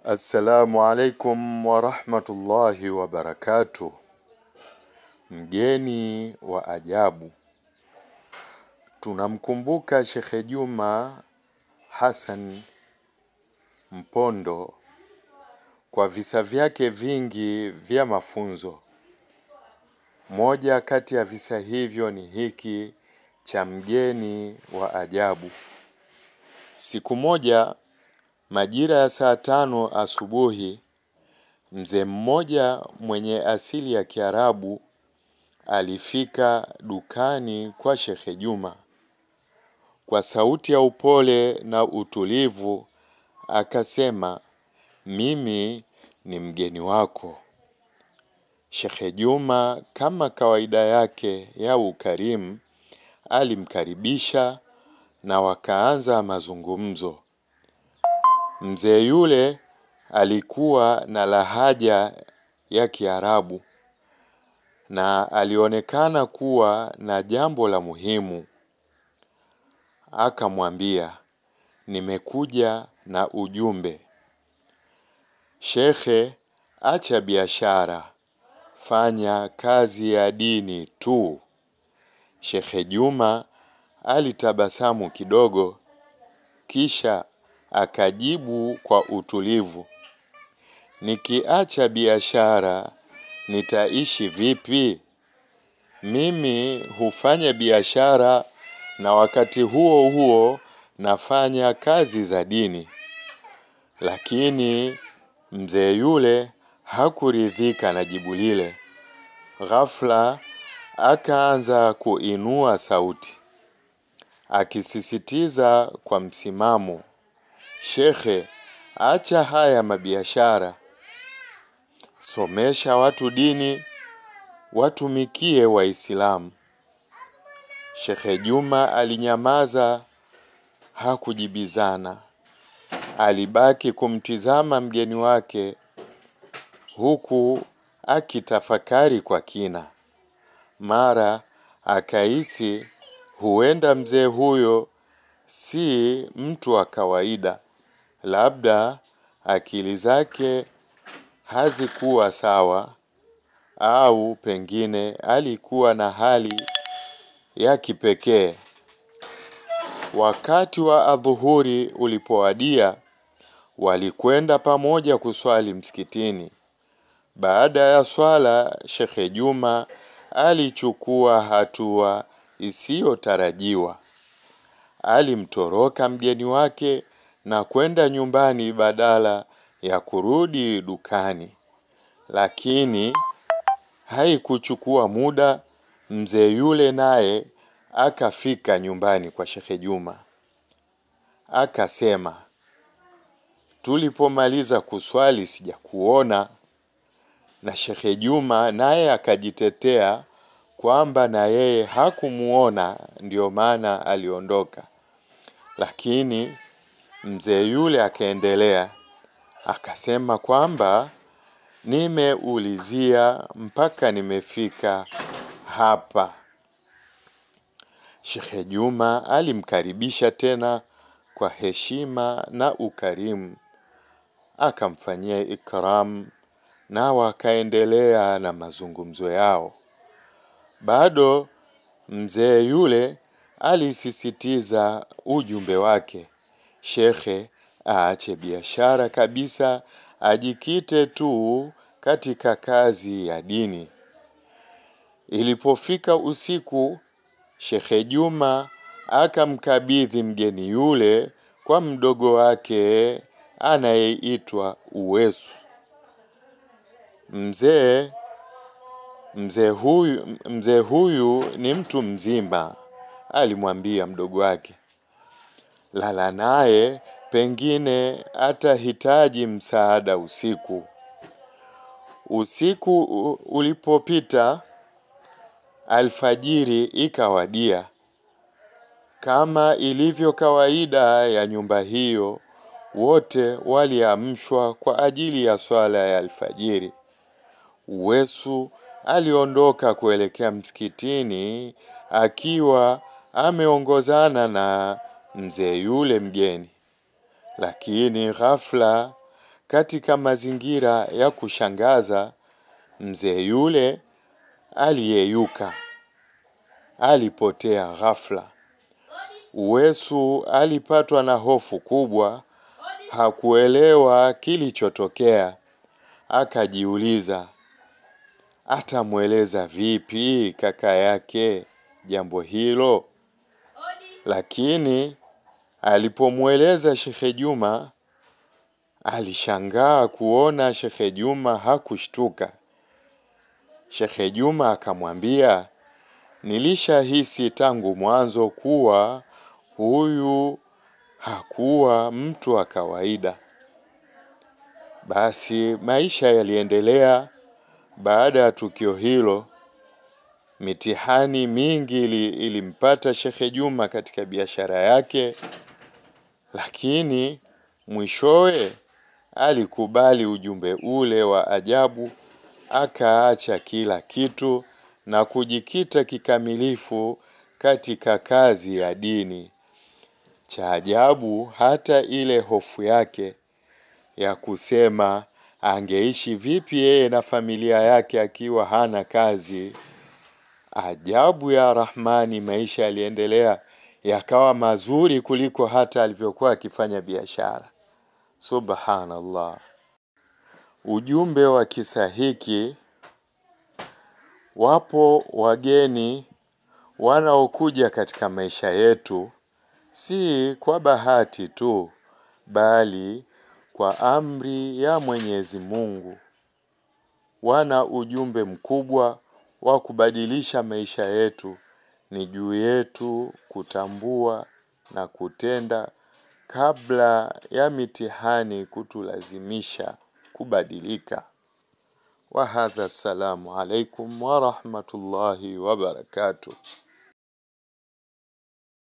Assalamu alaikum warahmatullahi wabarakatuh. Mgeni wa ajabu. Tunamkumbuka Shekhe Juma Hassan Mpondo kwa visa vyake vingi vya mafunzo. Moja kati ya visa hivyo ni hiki cha mgeni wa ajabu. Siku moja majira ya saa 5 asubuhi, mzee mmoja mwenye asili ya Kiarabu alifika dukani kwa Shekhe Juma. Kwa sauti ya upole na utulivu akasema, mimi ni mgeni wako. Shekhe Juma kama kawaida yake ya ukarimu alimkaribisha na wakaanza mazungumzo. Mzee yule alikuwa na lahaja ya Kiarabu na alionekana kuwa na jambo la muhimu. Akamwambia, nimekuja na ujumbe. Shekhe, acha biashara, fanya kazi ya dini tu. Shekhe Juma alitabasamu kidogo, kisha akajibu kwa utulivu, nikiacha biashara nitaishi vipi? Mimi hufanya biashara na wakati huo huo nafanya kazi za dini. Lakini mzee yule hakuridhika na jibu lile. Ghafla akaanza kuinua sauti, akisisitiza kwa msimamo, Shekhe, acha haya mabiashara, somesha watu dini, watumikie Waislamu. Shekhe Juma alinyamaza, hakujibizana. Alibaki kumtizama mgeni wake huku akitafakari kwa kina. Mara akahisi huenda mzee huyo si mtu wa kawaida, labda akili zake hazikuwa sawa, au pengine alikuwa na hali ya kipekee. Wakati wa adhuhuri ulipowadia, walikwenda pamoja kuswali msikitini. Baada ya swala, Shekhe Juma alichukua hatua isiyotarajiwa. Alimtoroka mgeni wake na kwenda nyumbani badala ya kurudi dukani. Lakini haikuchukua muda, mzee yule naye akafika nyumbani kwa Shekhe Juma. Akasema, tulipomaliza kuswali sijakuona. Na Shekhe Juma naye akajitetea kwamba na yeye hakumuona, ndio maana aliondoka. Lakini mzee yule akaendelea, akasema kwamba nimeulizia mpaka nimefika hapa. Shekhe Juma alimkaribisha tena kwa heshima na ukarimu, akamfanyia ikram na wakaendelea na mazungumzo yao. Bado mzee yule alisisitiza ujumbe wake, Shekhe aache biashara kabisa, ajikite tu katika kazi ya dini. Ilipofika usiku, Shekhe Juma akamkabidhi mgeni yule kwa mdogo wake anayeitwa Uwesu. Mzee huyu ni mtu mzima, alimwambia mdogo wake. Lala naye, pengine atahitaji msaada usiku. Usiku ulipopita, alfajiri ikawadia. Kama ilivyo kawaida ya nyumba hiyo, wote waliamshwa kwa ajili ya swala ya alfajiri. Uwesu aliondoka kuelekea msikitini akiwa ameongozana na mzee yule mgeni. Lakini ghafla katika mazingira ya kushangaza, mzee yule aliyeyuka, alipotea ghafla. Uwesu alipatwa na hofu kubwa, hakuelewa kilichotokea. Akajiuliza, atamweleza vipi kaka yake jambo hilo? Lakini alipomweleza Shekhe Juma, alishangaa kuona Shekhe Juma hakushtuka. Shekhe Juma akamwambia, nilishahisi tangu mwanzo kuwa huyu hakuwa mtu wa kawaida. Basi maisha yaliendelea. Baada ya tukio hilo, mitihani mingi ilimpata Shekhe Juma katika biashara yake, lakini mwishowe alikubali ujumbe ule wa ajabu, akaacha kila kitu na kujikita kikamilifu katika kazi ya dini. Cha ajabu, hata ile hofu yake ya kusema angeishi vipi yeye na familia yake akiwa hana kazi, ajabu ya Rahmani, maisha yaliendelea yakawa mazuri kuliko hata alivyokuwa akifanya biashara. Subhanallah. Ujumbe wa kisa hiki: wapo wageni wanaokuja katika maisha yetu, si kwa bahati tu, bali kwa amri ya Mwenyezi Mungu. Wana ujumbe mkubwa wa kubadilisha maisha yetu. Ni juu yetu kutambua na kutenda kabla ya mitihani kutulazimisha kubadilika. Wa hadha, assalamu alaikum wa rahmatullahi wa barakatuh.